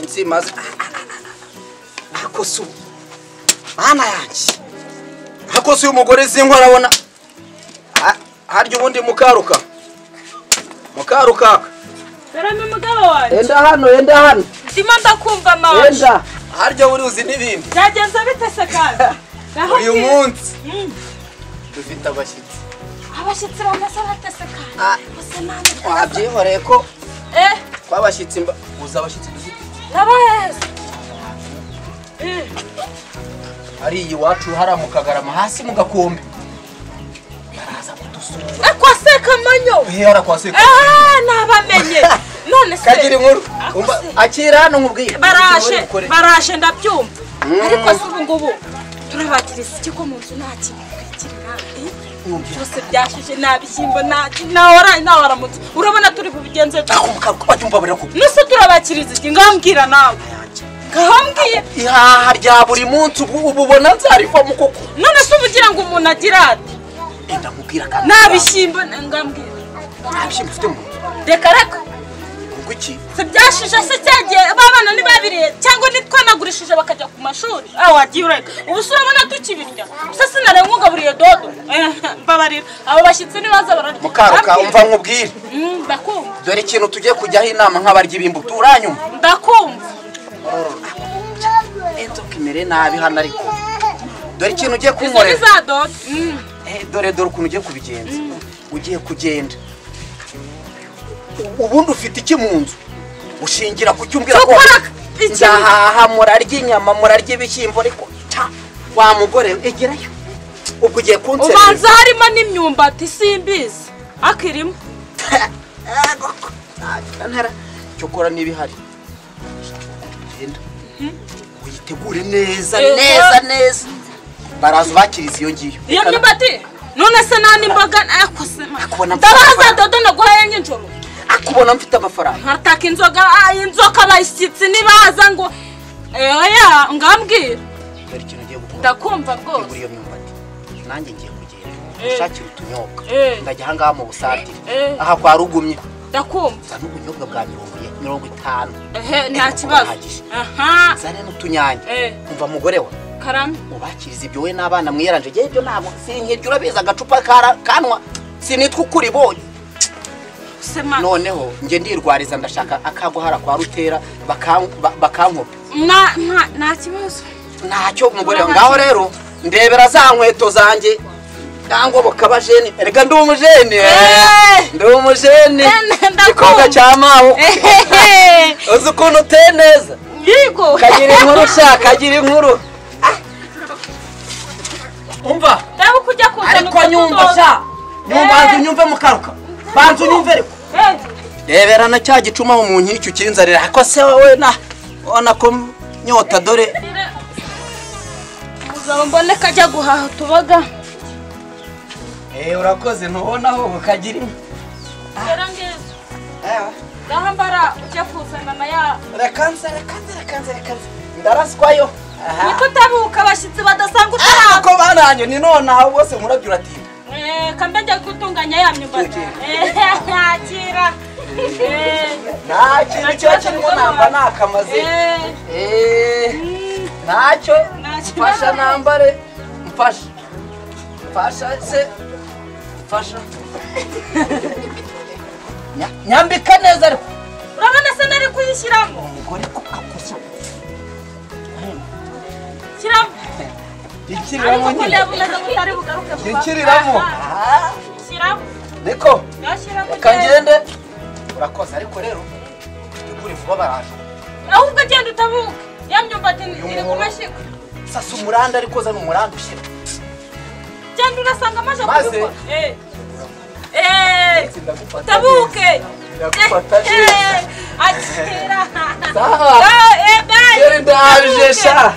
Iminsi maze akosu mana yanjye akosu umugore zinkwa arabona harya ubundi mukaruka Karame mugabo wanjye. Enda hano ndimo ndakumva mama. Enda harya uruzi n'ibindi byagenze bite se kandi uyu munsi dufite abashyitsi bameze bate se kandi bose nani wabyihoreye ko twabashyitsi uza abashyitsi dufite nabaheza ari iwacu hara mu Kagarama hasi mu gakombe baraza kudusura kwa Sekamanyo hera kwa Sekamanyo nabamenye none se kagira inkuru akira hano nkubwiye barashe ndabyumva ariko se ubu ngubu turabakiriza iki ko mu nzu nta kintu twikirira byose byashije nta bishyimbo nta nawaramutse urabona turi bubigenze nuse turabakiriza iki ngambwira nawe ngambwiye ihaha rya buri munsi ubu ubona nzarivamo koko none se ubugira ngo umuntu agira ati enda nkubwira kandi nta bishyimbo ngambwira nta bishyimbo ufite mu nzu reka reka kuki se byashije se cyagiye babana nibabiriye cyangwa nitwanagurishije bakajya ku mashuri wagiye ureka ubu se urabona tukibirya se sinare nkugaburiye dodo mbabarira abo bashyitsi nibaza bararya mukaruka umva nkubwire ndakumva dore ikintu tugiye kujyaho inama nk'abarya ibimbuto uranyuma ndakumva inzoka imere nabi hano ariko dore ikintu ugiye kunkorera dore ukuntu ugiye kubigenza ugiye kugenda ubundi ufite iki mu nzu ushingira ku cyumbwira ko ndahaha murarya inyama murarya ibishyimbo ariko wa mugore egerayo ubwo ugiye kunserera ubanza harimo n'imyumbati simbizi akirimo cyokora n'ibihari genda uyitegure neza neza neza baraza bakiriza iyo ngiyo iyo myumbati none se nta n'imboga ndabaza dodo naguhaye nk'injoro akubona mfite amafaranga nkataka inzoga inzoka abashyitsi nibaza ngo oya ngambwira dore ikintu ugiye gukora ndakumva rwose iyo myumbati nanjye ngiye kugenda ushakira utunyobwa ndajya ahangaha mu busatire aha kwa Rugumye ndakumva nzana ubunyobwa bwa 50 nta kibazo nzane n'utunyange umva mugore we karame ubakiriza ibyo we n'abana mwiyaranje ngewe ibyo ntabwo sinkirya urabizi agacupa kanwa sinitwa ukuri bonye noneho nge ndirwariza ndashaka akaguhara kwa Rutera bakankopa nta kibazo ntacyo mugore ngaho rero ndebera za nkweto zanjye ngangoboka abajeni erega ndi umujeni ndi umujeni igikorwa cya mawe uzi ukuntu uteye neza kagira inkuru sha kagira inkuru umva ariko nyumva sha banza unyumve mukaruka banza unyumve ariko rebera na cya gicuma mu nkicyo ukinzarira ariko se wowe na ubona ko nyota dore uzaba mbone kajya guhaha tubaga urakoze ntubonaho ukagira imwe dore ngizo ngaho mbara ujya kuzana na ya reka nze ndaraswayo niko utabuka abashyitsi badasanga utaraba ko bananye ni nonaha bose murabyo uratinda kambe njya gutunganya ya myumbati akira nta kintu kiba kirimo namba nakamaze ntacyo mfasha nambare mfasha se mfasha nyambika neza ariko urabona se nari kuyishyiramo umugore ko akosa shyiramo ikiriramo nyine ikiriramo shyiramo niko reka ngende urakoze ariko rero tegure vuba baraje ahubwo genda utabuka ya myumbati iri ku mashyiga sasa umuranda ariko zana umuranda ushyira genda urasanga amaze kubikora utabuke akira sawa ndaje sha.